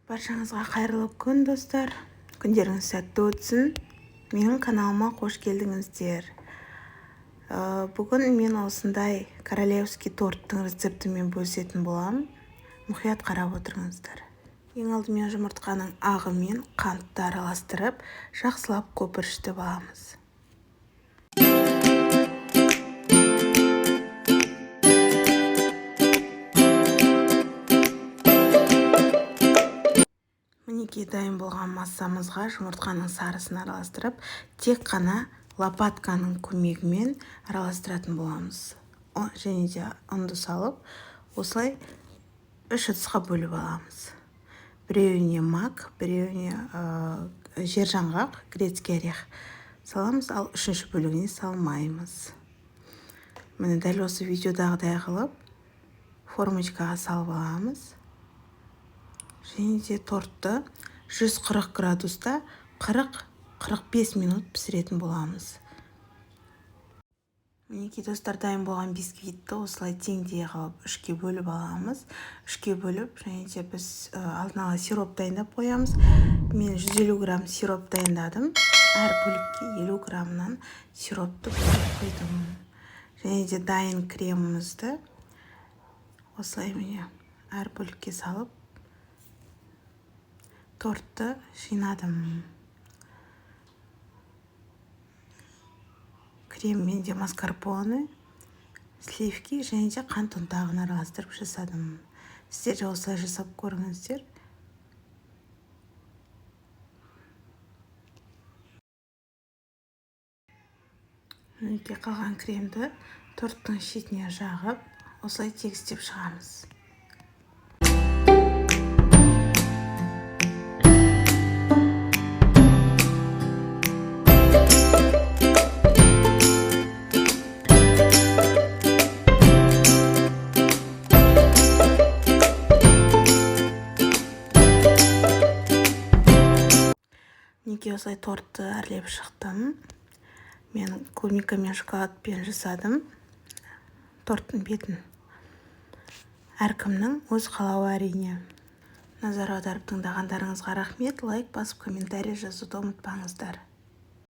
Баршаңызға қайырлы күн, достар. Күндеріңіз сәтті өтсін. Менің каналыма қош келдіңіздер. Бүгін мен осындай королевский торттың рецептімен бөлісетін боламын. Мұқият қарап отырыңыздар. Ең алдымен жұмыртқаның ағы мен қантты араластырып, жақсылап көпіршітіп аламыз. Мінекей, дайын болған массамызға жұмыртқаның сарысын араластырып, тек қана лопатканың көмегімен араластыратын боламыз. Және де ұнды салып, осылай 3 ыдысқа бөліп аламыз. Біреуіне мак, біреуіне жер жаңғақ, грецкий орех саламыз, ал үшінші бөлігіне салмаймыз. Міне, дәл осы видеодағыдай қылып формочкаға салып аламыз. Және де тортты 140 градуста 40-45 минут пісіретін боламыз. Мінекей, достар, дайын болған бисквитті осылай теңдей қылып үшке бөліп аламыз. Үшке бөліп, және де біз алдын ала сироп дайындап қоямыз. Мен 150 грамм сироп дайындадым. Әр бөлікке 50 граммнан сиропты бөліп қойдым. Және де дайын кремімізді осылай, міне, әр бөлікке салып тортты жинадым. Крем менде маскарпоне, сливки және де қант ұнтағын араластырып жасадым. Сіздер де осылай жасап көріңіздер. Мінекей, қалған кремді торттың шетіне жағып, осылай тегістеп шығамыз. Мінекей, осылай тортты әрлеп шықтым. Мен клубника мен шоколадпен жасадым торттың бетін. Әркімнің өз қалауы, әрине. Назар аударып тыңдағандарыңызға рахмет. Лайк басып, комментарий жазуды ұмытпаңыздар.